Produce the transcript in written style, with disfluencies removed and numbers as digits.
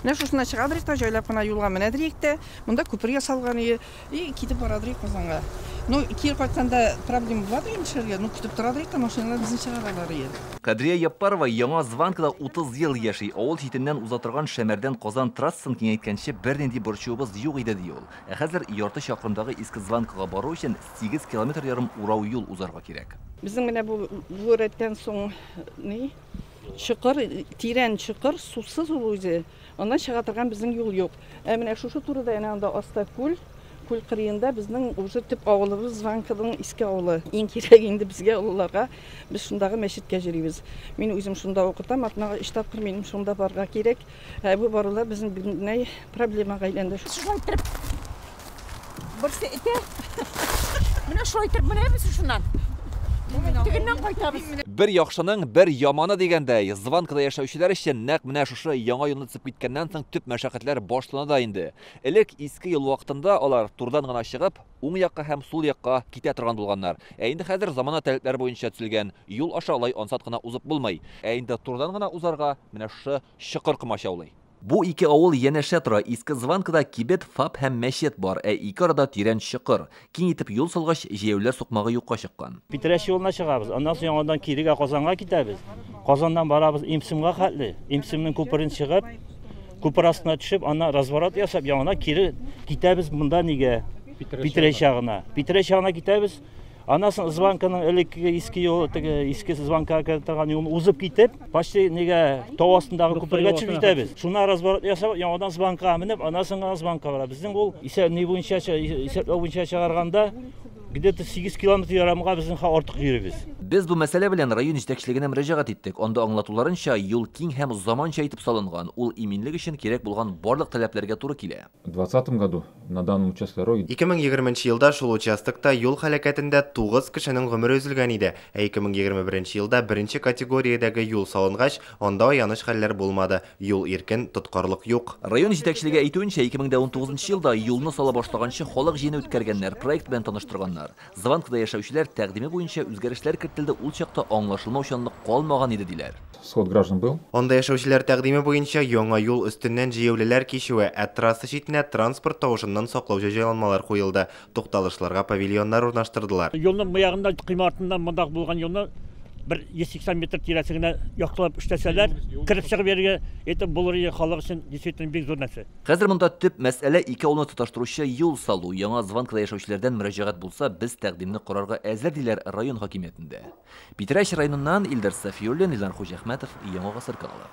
Менә шушыннан чыгадыр та җайлап кына юлга менәдер тә, монда күпер ясалган и китеп барадыр Казанга. Ну, кире кайтканда проблема була инде төшәргә, ну көтеп торадыр та машиналар безне чыгаралар иде. Кадрия Яппарова Яңа Званкада 30 ел яши. Авыл читеннән уза торган Шәмәрдән Казан трассасын киңәйткәнче бернинди борчуыбыз юк иде, ди ул. Ә хәзер ярты чакрымдагы Иске Званкага бару өчен 8 километр ярым урау юл узарга кирәк. Безнең менә бу рәттән соң ни? Чокыр, тирән чокыр, сусыз ул үзе. Аннан чыга торган безнең юл юк. Ә менә шушы турыда әнә анда аста күл, күл кырыенда безнең уже төп авылыбыз Званканың иске авылы. Иң кирәк инде безгә, олыларга, без шундагы мәчеткә йөрибез. Мин үзем шунда укытам, атнага 3 тапкыр минем шунда барырга кирәк. Ә бу барулар безнең бөтенләй проблемага әйләнде. Шулай итеп берсе итә. Менә шулай итеп менәбез шуннан. Тегеннән кайтабыз. Бер яхшының бер яманы дигәндәй, Званкада яшәүчеләр өчен нәкъ менә шушы яңа юлны төзеп киткәннән соң төп мәшәкатьләр башлана да инде. Элек иске юл вакытында алар турдан гына чыгып, уң якка һәм сул якка китә торган булганнар. Ә инде хәзер замана таләпләре буенча төзелгән юл аша алай ансат кына узып булмый. Ә инде турдан гына узарга менә шушы чокыр комачаулый. Бу ике авыл янәшә тора. Иске Званкада кибет, ФАП һәм мәчет бар, ә ике арада тирән чокыр. Киң итеп юл салгач, җәяүлеләр сукмагы юкка чыккан. Питрәч юлына чыгабыз, аннан соң яңадан кирегә Казанга китәбез. Казаннан барабыз Имсымга хәтле. Имсымның күперен чыгып, күпер астына төшеп, аннан разворот ясап, яңадан кире китәбез монда нигә? Питрәч ягына. Питрәч ягына китәбез. Аннан соң Званканың элеккеге иске юлы, теге иске Званкага керә торган юлны узып китеп, почти нигә тау астындагы күпергә төшеп җитәбез. Шуннан разворот ясап, яңадан Званкага менеп, аннан соң гына Званкага барабыз. Безнең ул исәп ни буенча, исәпләү буенча чыгарганда где-то 8 километр ярымга безнең артык йөрибез. Без бу мәсьәлә белән район җитәкчелегенә мөрәҗәгать иттек. Анда аңлатуларынча, юл киң һәм заманча итеп салынган. Ул иминлек өчен кирәк булган барлык таләпләргә туры килә. В 2020 году на данном участке дороги 2020 елда шул участокта юл һәлакәтендә 9 кешенең гомере өзелгән иде. Ә 2021 елда беренче категориядәге юл салынгач, анда аяныч хәлләр булмады. Юл иркен, тоткарлык юк. Район җитәкчелеге әйтүенчә, 2019 елда юлны сала башлаганчы халык җыены үткәргәннәр, проект белән таныштырганнар. Званкада яшәүчеләр тәкъдиме буенча үзгәрешләр кертелде, ул чакта аңлашылмаучанлык калмаган иде, диләр. Сход граждан был. Анда яшәүчеләр тәкъдиме буенча яңа юл өстеннән җәяүлеләр кичүе, ә трасса читенә транспорт тавышыннан саклаучы җайланмалар куелды. Тукталышларга павильоннар урнаштырдылар. Юлның бу ягында койма артыннан мондак булган юлны бер 180 метр тирәсе генә яктылап эшләсәләр, кереп чыгып йөрергә әйтеп булыр иде халык өчен действительно бик зур нәрсә. Хәзер монда төп мәсьәлә ике авылны тоташтыручы юл салу. Яңа Званкада яшәүчеләрдән мөрәҗәгать булса, без тәкъдимне карарга әзер, диләр район хакимиятендә. Питрәч районыннан Илдар Сафиуллин, Илнар Хуҗахмәтов, Яңа Гасыр каналы.